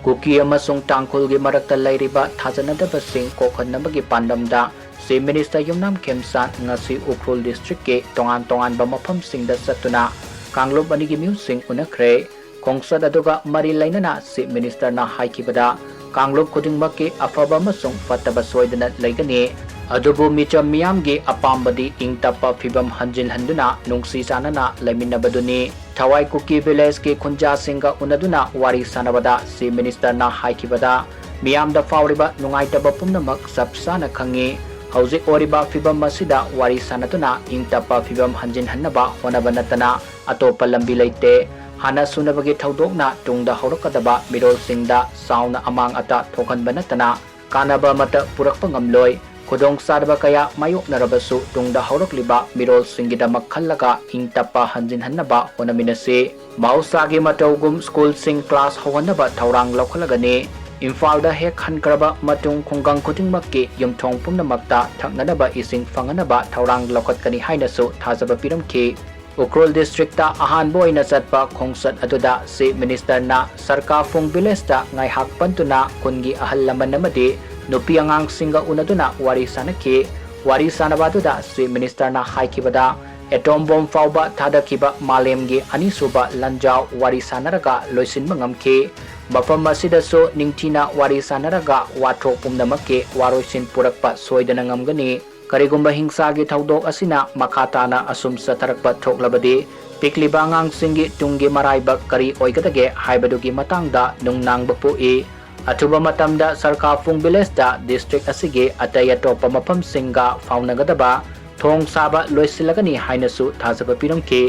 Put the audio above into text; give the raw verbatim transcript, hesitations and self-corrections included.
ꯀꯨꯀꯤ ꯑꯃꯁꯨꯡ ꯇꯥꯡꯈꯨꯜꯒꯤ ꯃꯔꯛꯇ ꯂꯩꯔꯤꯕ ꯊꯥꯖꯅꯗꯕꯁꯤꯡ ꯀꯣꯛꯍꯟꯅꯕꯒꯤ ꯄꯥꯟꯗꯝꯗ Chief Minister ꯌꯨꯝꯅꯥꯝ ꯈꯦꯝꯆꯥꯟ ꯉꯁꯤ ꯎꯈ꯭ꯔꯨꯜ district ꯀꯤ ꯇꯣꯉꯥꯟ ꯇꯣꯉꯥꯟꯕ ꯃꯐꯝꯁꯤꯡꯗ ꯆꯠꯇꯨꯅ ꯀꯥꯡꯂꯨꯞ ꯑꯅꯤꯒꯤ ꯃꯤꯑꯣꯏꯁꯤꯡ ꯎꯅꯈ꯭ꯔꯦ꯫ ꯈꯣꯡꯆꯠ ꯑꯗꯨꯒ ꯃꯔꯤ ꯂꯩꯅꯅ Chief Minister ꯅ ꯍꯥꯏꯈꯤꯕꯗ, ꯀꯥꯡꯂꯨꯞ ꯈꯨꯗꯤꯡꯃꯛꯀꯤ ꯑꯐꯕ ꯑꯃꯁꯨꯡ ꯐꯠꯇꯕ ꯁꯣꯏꯗꯅ ꯂꯩꯒꯅꯤ, ꯑꯗꯨꯕꯨ ꯃꯤꯆꯝ ꯃꯤꯌꯥꯝꯒꯤ ꯑꯄꯥꯝꯕꯗꯤ ꯏꯪ ꯇꯞꯄ ꯐꯤꯕꯝ ꯍꯟꯖꯤꯟꯍꯟꯗꯨꯅ ꯅꯨꯡꯁꯤ ꯆꯥꯟꯅꯅ ꯂꯩꯃꯤꯟꯅꯕꯗꯨꯅꯤ꯫ ꯊꯋꯥꯏ ꯀꯨꯀꯤ village ꯀꯤ ꯈꯨꯟꯖꯥꯁꯤꯡꯒ ꯎꯅꯗꯨꯅ ꯋꯥꯔꯤ ꯁꯥꯟꯅꯕꯗ Chief Minister ꯅ ꯍꯥꯏꯈꯤꯕꯗ, ꯃꯤꯌꯥꯝꯗ ꯐꯥꯎꯔꯤꯕ ꯅꯨꯡꯉꯥꯏꯇꯕ ꯄꯨꯝꯅꯃꯛ ꯆꯞ ꯆꯥꯅ ꯈꯪꯏ꯫ ꯍꯧꯖꯤꯛ ꯑꯣꯏꯔꯤꯕ ꯐꯤꯕꯝ ꯑꯁꯤꯗ ꯋꯥꯔꯤ ꯁꯥꯟꯅꯗꯨꯅ ꯏꯪ ꯇꯞꯄ ꯐꯤꯕꯝ ꯍꯟꯖꯤꯟꯍꯟꯅꯕ ꯍꯣꯠꯅꯕ ꯅꯠꯇꯅ ꯑꯇꯣꯞꯄ ꯂꯝꯕꯤ ꯂꯩꯇꯦ꯫ ꯍꯥꯟꯅ ꯁꯨꯅꯕꯒꯤ ꯊꯧꯗꯣꯛꯅ ꯇꯨꯡꯗ ꯍꯧꯔꯛꯀꯗꯕ ꯃꯤꯔꯣꯜꯁꯤꯡꯗ ꯆꯥꯎꯅ ꯑꯃꯥꯡ ꯑꯇꯥ ꯊꯣꯛꯍꯟꯕ ꯅꯠꯇꯅ ꯀꯥꯟꯅꯕ ꯑꯃꯠꯇ ꯄꯨꯔꯛꯄ ꯉꯝꯂꯣꯏ꯫ ꯈꯨꯗꯣꯡꯆꯥꯗꯕ ꯀꯌꯥ ꯃꯥꯌꯣꯛꯅꯔꯕꯁꯨ ꯇꯨꯡꯗ ꯍꯧꯔꯛꯂꯤꯕ ꯃꯤꯔꯣꯜꯁꯤꯡꯒꯤꯗꯃꯛ ꯈꯜꯂꯒ ꯏꯪ ꯇꯞꯄ ꯍꯟꯖꯤꯟꯍꯟꯅꯕ ꯍꯣꯠꯅꯃꯤꯟꯅꯁꯤ꯫ ꯃꯍꯧꯁꯥꯒꯤ ꯃꯇꯧꯒꯨꯝ school ꯁꯤꯡ class ꯍꯧꯍꯟꯅꯕ ꯊꯧꯔꯥꯡ ꯂꯧꯈꯠꯂꯒꯅꯤ꯫ ꯏꯝꯐꯥꯜꯗ ꯍꯦꯛ ꯍꯟꯈ꯭ꯔꯕ ꯃꯇꯨꯡ ꯈꯨꯡꯒꯪ ꯈꯨꯗꯤꯡꯃꯛꯀꯤ ꯌꯨꯝꯊꯣꯡ ꯄꯨꯝꯅꯃꯛꯇ ꯊꯛꯅꯅꯕ ꯏꯁꯤꯡ ꯐꯪꯍꯟꯅꯕ ꯊꯧꯔꯥꯡ ꯂꯧꯈꯠꯀꯅꯤ ꯍꯥꯏꯅꯁꯨ ꯊꯥꯖꯕ ꯄꯤꯔꯝꯈꯤ꯫ ꯎꯈ꯭ꯔꯨꯜ district ꯇ ꯑꯍꯥꯟꯕ ꯑꯣꯏꯅ ꯆꯠꯄ ꯈꯣꯡꯆꯠ ꯑꯗꯨꯗ Chief Minister ꯅ ꯁꯔꯀꯥꯐꯨꯡ village ꯇ ꯉꯥꯏꯍꯥꯛ ꯄꯟꯗꯨꯅ ꯈꯨꯟꯒꯤ ꯑꯍꯜ ꯂꯃꯟ ꯑꯃꯗꯤ ꯅꯨꯄꯤ ꯑꯉꯥꯡꯁꯤꯡꯒ ꯎꯅꯗꯨꯅ ꯋꯥꯔꯤ ꯁꯥꯟꯅꯈꯤ꯫ ꯋꯥꯔꯤ ꯁꯥꯟꯅꯕ ꯑꯗꯨꯗ Chief Minister ꯅ ꯍꯥꯏꯈꯤꯕꯗ, atom bomb ꯐꯥꯎꯕ ꯊꯥꯗꯈꯤꯕ ꯃꯥꯂꯦꯝꯒꯤ ꯑꯅꯤꯁꯨꯕ ꯂꯥꯟꯖꯥꯎ ꯋꯥꯔꯤ ꯁꯥꯟꯅꯔꯒ ꯂꯣꯏꯁꯤꯟꯕ ꯉꯝꯈꯤ꯫ ꯃꯐꯝ ꯑꯁꯤꯗꯁꯨ ꯅꯤꯡꯊꯤꯅ ꯋꯥꯔꯤ ꯁꯥꯟꯅꯔꯒ ꯋꯥꯊꯣꯛ ꯄꯨꯝꯅꯃꯛꯀꯤ ꯋꯥꯔꯣꯏꯁꯤꯟ ꯄꯨꯔꯛꯄ ꯁꯣꯏꯗꯅ ꯉꯝꯒꯅꯤ꯫ ꯀꯔꯤꯒꯨꯝꯕ ꯍꯤꯡꯁꯥꯒꯤ ꯊꯧꯗꯣꯛ ꯑꯁꯤꯅ ꯃꯈꯥ ꯇꯥꯅ ꯑꯁꯨꯝ ꯆꯠꯊꯔꯛꯄ ꯊꯣꯛꯂꯕꯗꯤ, ꯄꯤꯛꯂꯤꯕ ꯑꯉꯥꯡꯁꯤꯡꯒꯤ ꯇꯨꯡꯒꯤ ꯃꯔꯥꯏꯕꯛ ꯀꯔꯤ ꯑꯣꯏꯒꯗꯒꯦ ꯍꯥꯏꯕꯗꯨꯒꯤ ꯃꯇꯥꯡꯗ ꯅꯨꯡꯅꯥꯡꯕ ꯄꯣꯛꯏ꯫ ꯑꯊꯨꯕ ꯃꯇꯝꯗ ꯁꯔꯀꯥꯐꯨꯡ village ꯇ district ꯑꯁꯤꯒꯤ ꯑꯇꯩ ꯑꯇꯣꯞꯄ ꯃꯐꯝꯁꯤꯡꯒ ꯐꯥꯎꯅꯒꯗꯕ ꯊꯣꯡ ꯁꯥꯕ ꯂꯣꯏꯁꯤꯜꯂꯒꯅꯤ ꯍꯥꯏꯅꯁꯨ ꯊꯥꯖꯕ ꯄꯤꯔꯝꯈꯤ꯫